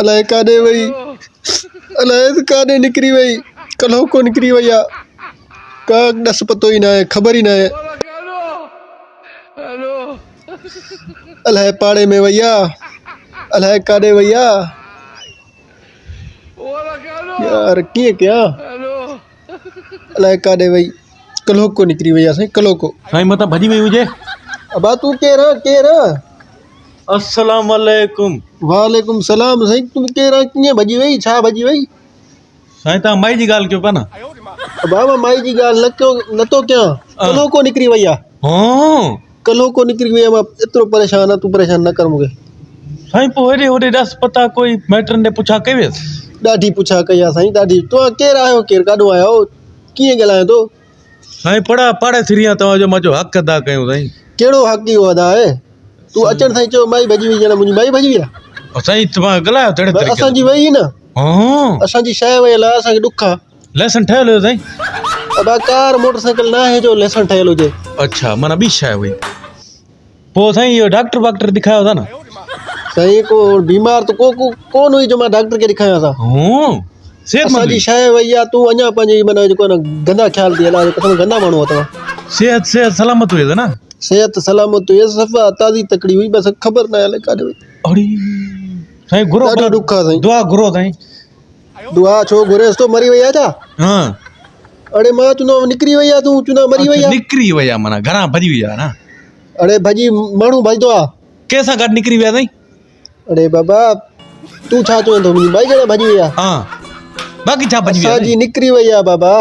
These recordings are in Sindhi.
الائي ڪاڏي وئي الائي ڪاڏي نڪري وئي ڪلهوڪو نڪري وئي آ ڪا ڏس پتو ئي ناهي خبر ئي ناهي الائي پاڙي ۾ وئي آ الائي ڪاڏي وئي آ يار ڪيئن ڪيان الائي ڪاڏي وئي ڪلهوڪو نڪري وئي آ سائين ڪلهوڪو. سائين متان ڀڄي وئي هجي. ابا تون ڪير آن ڪير آن. السلام عليڪم. وعليڪم السلام سائين تون ڪير آن ڪيئن ڀڄي وئي ڇا ڀڄي وئي. سائين توهان مائي جي ڳالهه ڪيو پيا نه. ابا مان مائي جي ڳالهه نه ڪيو نه ٿو ڪيان ڪلهوڪو نڪري وئي آ. هون. ڪلهوڪو نڪري وئي آ مان ايترو پريشان آ تون پريشان نه ڪر مونکي. سائين پوء هيڏي هوڏي ڏس پتا ڪوئي مائٽن ڏي پڇا ڪئي ويس. ڏاڍي پڇا ڪئي آ سائين ڏاڍي توهان ڪير آهيو ڪير ڪاڏو آيا آهيو ڪيئن ڳالهايان ٿو. سائين پڙا پاڙيسري آهيان توهان جو مان چيو حق ادا ڪيون سائين. ڪهڙو حق اهو ادا آهي تون اچڻ سان ئي چيو مائي ڀڄي وئي ڄڻ منهنجي مائي ڀڄي وئي آ. سائين توهان ڳالهايو تهڙي طريقي اسان جي وئي نه اسان جي شيء ويل آ اسان کي ڏک آ. ليسن ٺهيل هيو سائين. ابا ڪار موٽر سائيڪل ناهي جو ليسن ٺهيل هجي. اڇا معنيٰ ٻي شيء هئي. پوء سائين اهو ڊاڪٽر واڪٽر ڏيکايو ٿا نه. سائين ڪو بيمار ته ڪو ڪو ڪون هئي جو مان ڊاڪٽر کي ڏيکايان ٿا. هون صحت مند اسان جي شيء وئي آ تون اڃا پنهنجي معنيٰ جيڪو نه گندا خيال ٿي هلان قسم گندا ماڻهو آ توهان. صحت صحت سلامت هئي نه. صحت سلامت هئي صفا تازي تڪڙي هئي بس خبر نه الائي ڪاڏي وئي. اڙي سائين گهرو ڏاڍو ڏک آ سائين. دعا گهرو سائين. دعا ڇو گهريس ٿو مري وئي آ ڇا؟ ها. اڙي مان چوندو هوم نڪري وئي آ تون چوندو مري وئي آ. نڪري وئي آ معنيٰ گهران ڀڄي وئي آ نه. اڙي ڀڄي ماڻهو ڀڄندو آ. ڪنهن سان گڏ نڪري وئي آ سائين؟ اڙي بابا تون ڇا چوين ٿو منهنجي مائي ڄڻا ڀڄي وئي آ. ها باقي ڇا ڀڄي وئي آ؟ اسان جي نڪري وئي آ بابا.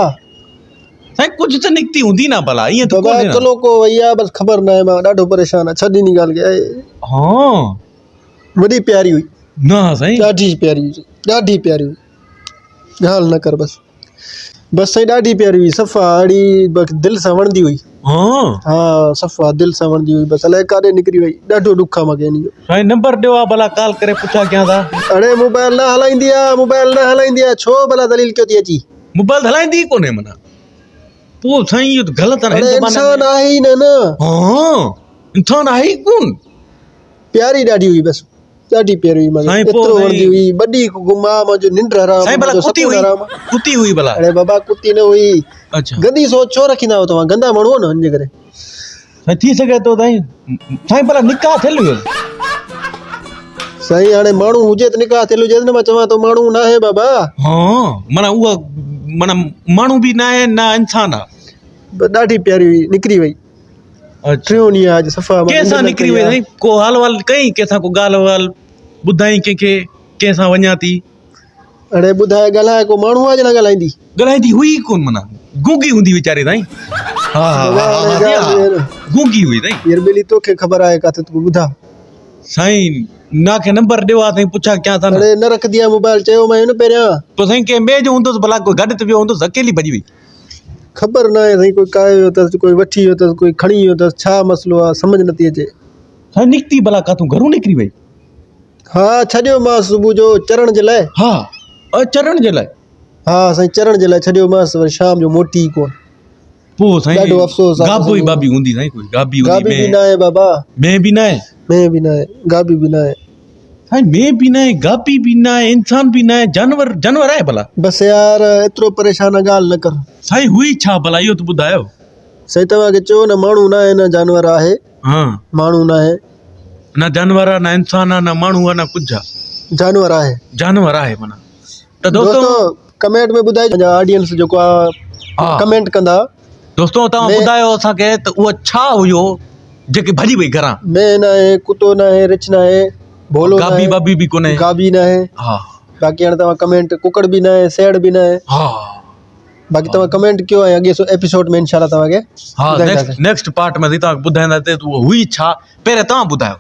سائين ڪجهه ته نڪتي هوندي نه ڀلا ائين ته بابا ڪونهي نه. ڪلو ڪو وئي آ بس خبر ناهي مان ڏاڍو پريشان آ ڇڏ انهي ڳالهه کي. ها. وڏي پياري هئي. نه سائين. ڏاڍي پياري هئي ڏاڍي پياري هئي ڳالهه نه ڪر بس بس سائين ڏاڍي پياري هئي صفا اڙي دل سان وڻندي هئي ها ها صفا دل سان وڻندي هئي بس الائي ڪاڏي نڪري وئي ڏاڍو ڏک آ مونکي ان جو. سائين نمبر ڏيو ها ڀلا ڪال ڪري پڇا ڪيان ٿا. اڙي موبائل نه هلائيندي آ موبائل نه هلائيندي آ ڇو ڀلا دليل ڪيو ٿي اچي. موبائل ته هلائيندي ئي ڪونهي معنيٰ پوء سائين اهو ته غلط آ نه اڙي انسان آهي ئي نه نه. ها انسان آهي ئي ڪون. پياري ڏاڍي هئي بس ڏاڍي پياري هئي مانکي ايترو وڻندي هئي ٻه ڏينهن گم آ منهنجو ننڊ حرام سائين ڀلا ڪتي هئي ڪتي هئي ڀلا اڙي بابا ڪتي نه هئي اڇا گندي سوچ ڇو رکيندا آهيو توهان گندا ماڻهو نه ان جي ڪري سائين ٿي سگهي ٿو سائين سائين ڀلا نڪاح ٿيل هيو سائين هاڻي ماڻهو هجي ته نڪاح ٿيل هجي نه مان چوان ٿو ماڻهو نه آهي بابا ها معنيٰ اها معنيٰ ماڻهو به نه آهي نه انسان آ ڏاڍي پياري هئي نڪري وئي ٽيون ڏينهن آ اڄ صفا ڪنهن سان نڪري وئي سائين ڪو حال وال ڪئين ڪنهن سان ڪو ڳالهه وال ٻڌائين ڪنهن کي ڪنهن سان وڃان ٿي. اڙي ٻڌائي ڳالهائي ڪو ماڻهو آ جنا ڳالهائيندي. ڳالهائيندي هئي ئي ڪون معنيٰ گونگي هوندي ويچاري سائين ها ها ها ها گونگي هئي سائين. يار ٻيلي توکي خبر آهي ڪاٿي تون ٻڌا. سائين نا کي نمبر ڏيو ها سائين پڇا ڪيان ٿا نه. اڙي نه رکندي آ موبائل چيو مانء نه پهريان. پوء سائين ڪنهن ٻئي جو هوندس ڀلا ڪوئي گڏ ته ويو هوندس اڪيلي ڀڄي وئي. خبر ناهي سائين ڪوئي ڪاهي ويو اٿس ڪوئي وٺي ويو اٿس ڪوئي کڻي ويو اٿس ڇا مسئلو آ سمجهه نٿي اچي. سائين نڪتي ڀلا ڪاٿون گهرون نڪري وئي. ها ڇڏيو مانس صبح جو چرڻ جي لاء. ها چرڻ جي لاء. ها سائين چرڻ جي لاء ڇڏيو مانس وري شام جو موٽي ئي ڪون. پوء سائين ڏاڍو افسوس آ گابو ئي بابي هوندي سائين ڪوئي گابي هوندي گابي به ناهي بابا. مين به ناهي. مين به ناهي گابي به ناهي. سائين مين به ناهي گابي به ناهي انسان به ناهي جانور جانور آهي ڀلا. بس يار ايترو پريشان آ ڳالهه نه ڪر. سائين هئي ڇا ڀلا اهو ته ٻڌايو. سائين توهان کي چيو نه ماڻهو ناهي نه جانور آهي. ها. ماڻهو ناهي. نه جانور آ نه انسان آ نه ماڻهو آ نه ڪجهه آ. جانور آهي. جانور آهي معنيٰ ته دوستو ڪمينٽ ۾ ٻڌائجو آڊينس جيڪو آ ڪمينٽ ڪندا. دوستو توهان ٻڌايو اسان کي ته اهو ڇا هيو جيڪي ڀڄي وئي گهران. مينهن ناهي ڪتو ناهي رڇ ناهي ڀولو ناهي گابي بابي به ڪونهي گابي ناهي ها باقي هاڻي توهان ڪمينٽ ڪڪڙ به ناهي سيڙ به ناهي ها باقي توهان ڪمينٽ ڪيو ۽ اڳي ايپيسوڊ ۾ انشاء الله توهان کي ها نيڪسٽ پارٽ ۾ توهان کي ٻڌائينداسين ته اهو هئي ڇا پهرين توهان ٻڌايو.